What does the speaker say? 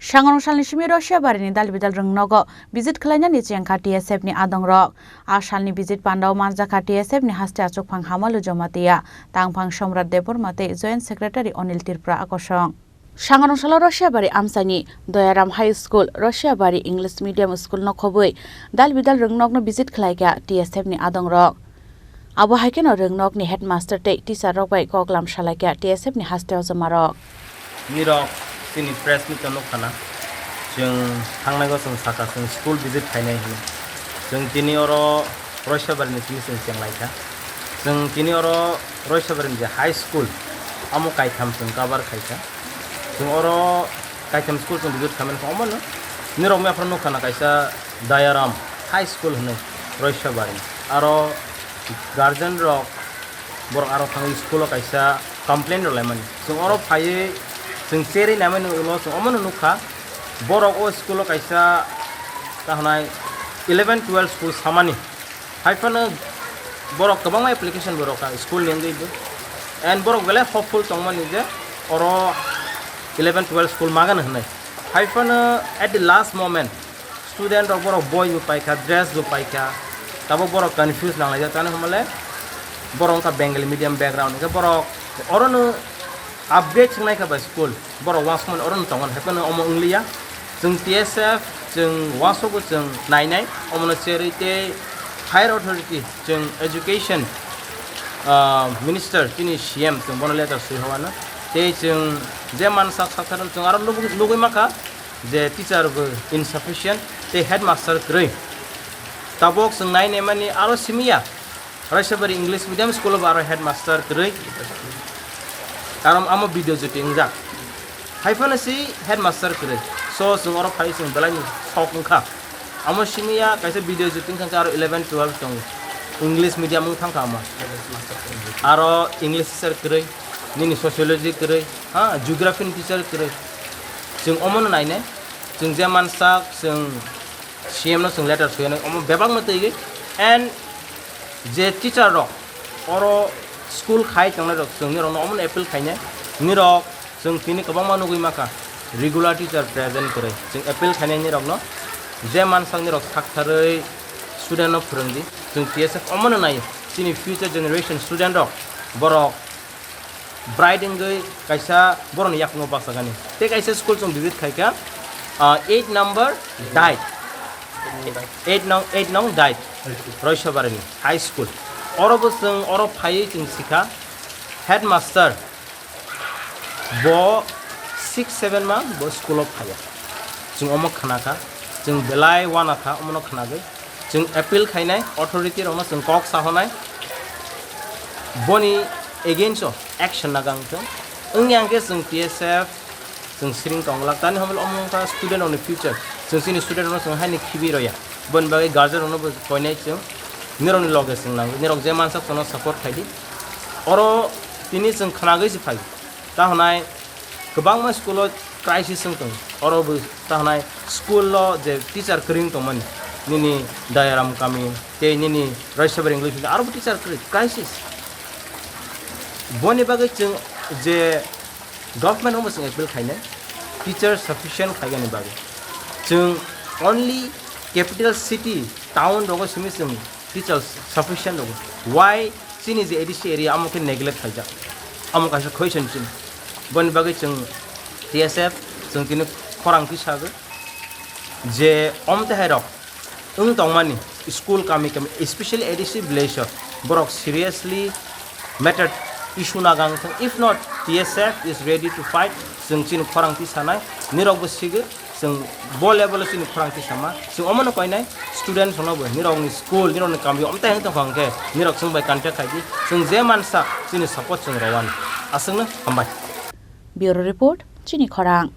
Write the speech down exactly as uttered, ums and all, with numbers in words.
Sangrong salni simi Russia barini dal bidal rwngnogo visit khlainani chengkha T S F ni adongrok. A salni visit pandao manjakha T S F ni haste achukphang Hamalu Jamatia, tangphang Somrat Debbarma tei Joint Secretary Anil Tripura akosong. Sangrong salo Russia bari amchaini Doyaram High School, Russia bari English Medium School no khobwi dal bidal rwngnokno visit khlaikha T S F ni adongrok. Abo hai kheno rwngnokni headmaster tei teacher rok bai koklam salaikha T S F ni hasteo jomarok. Nirok chini press meet o nukha na, chwng thangnai o chwng sakha chwng school visit khainai hwnwi. Chwng tini oro Roisabari ni tini chwng chenglaikha. Chwng tini oro Roisabari ni je high school, amo kaitham chwng cover khaikha. Chwng oro kaitham school chwng visit khaimani kha omono. Nirok mia phano nukha na kaisa Dayaram High School hwnwi Roisabari. Aro guardian rok borok aro thangwi school o kaisa complain rwlaimani. Chwng oro phaiwi chwng cherwi naimani ulo chwng omono nukha. Borok o school o kaisa kahwnai eleven twelve school samani. Hai phano borok kwbangma application bo rwkha school ni wngwi bo. And borok belai hopeful tongmani je oro eleven twelve school magan hwnwi. Hai phano at the last moment student rok borok boi bo paikha, dress bo paikha, tabuk borok confuse nanglaijak tani hwnmale borok wngkha Bengali medium background hwnkhe borok orono upgrade swngnaikha bai school. Borok uansukmani oro no tongo, hai phano omo wngliya. Chwng T S F, chwng uansugo chwng nainai, omono cherwi tei higher authority, chwng education, ah, minister, chini C M, chwng bono letter swi hawano. Tei chwng je mansa sakha chwng aro nugwi, nugwi mankha je teacher bo insufficient tei headmaster kwrwi. Tabuk chwng nainai mani aro simiya. Raisabari English Medium School o bo aro headmaster kwrwi. Karon amo video juti wngjak. Hai phano si headmaster kwrwi. So, chwng oro phai chwng belai ni sok wngkha. Amo simi ya kaisa video juti wngkha aro eleven twelve tongo. English medium wng thangkha amo. Aro English teacher kwrwi, nini sociology kwrwi, ha, geography ni teacher kwrwi. Chwng omo no nainai. Chwng je mansak, chwng C M no chwng letter swiyanai, omo bebak no twi gwi. And je teacher rok oro school khai tongnai rok, chwng nirok no omo no appeal khainai. Nirok chwng tini kwbangma nugwi mankha, regular teacher present kwrwi. Chwng appeal khainai nirok no, je mansak nirok saktharwi student no phwrwng di. Chwng T S F omo no nai, chini future generation student rok, borok bright wngwi kaisa borokni yakungo bachagani. Tei kaisa school chwng visit khaikha, ah, eight number Dait. Eight nong, eight nong Dait. Roisobarini High School. Oro bo chwng oro phaiwi chwng sikha headmaster. Bo six seven ma bo school o phaiya. Chwng omo khnakha. Chwng belai uanakha omono khnagwi. Chwng appeal khainai, authority rokno chwng kok sahonai, boni against o action nagang thung. Wngya hwnkhe chwng T S F chwng siring tonglak. Tani hwnba omo wngkha student rokni future. Chwng chini student rokno chwng haino khibi roya. Boni bagwi guardian rokno bo koinai chwng. Nirokni loge chwng nango. Nirok je mansak chwngno support khaidi. Oro tini chwng khnagwi se phai. Ta hwnai kwbangma school o crisis wng tongo. Oro bo ta hwnai school o je teacher kwrwi wng tongmani, nini Dayaram kami tei nini Raisabari English Medium aro bo teacher kwrwi, crisis. Boni bagwi chwng je government no bo chwng appeal khainai, teacher sufficient khaigani bagwi. Chwng only capital city, town rogo simi chwng teachers sufficient rogo. Why chini je A D C area amo khe neglect khaijak? Amo kaisa question chini. Boni bagwi chwng T S F chwng tini khorang tisagwi je omtehai rok wng tongmani school kami kami, especially A D C village o borok seriously matter issue nagang thung. If not, T S F is ready to fight. Chwng chini khorang tisanai, nirok bo sigwi. Chwng bo level o chini khorang tisama, chwng omono koinai student rokno bo, nirokni school, nirokni kami omtai wng tongkha hwnkhe nirok chwng bai contact khaidi, chwng je mansa chini support chwng rwani. Aswkno hambai. Bureau Report, Chini Khorang.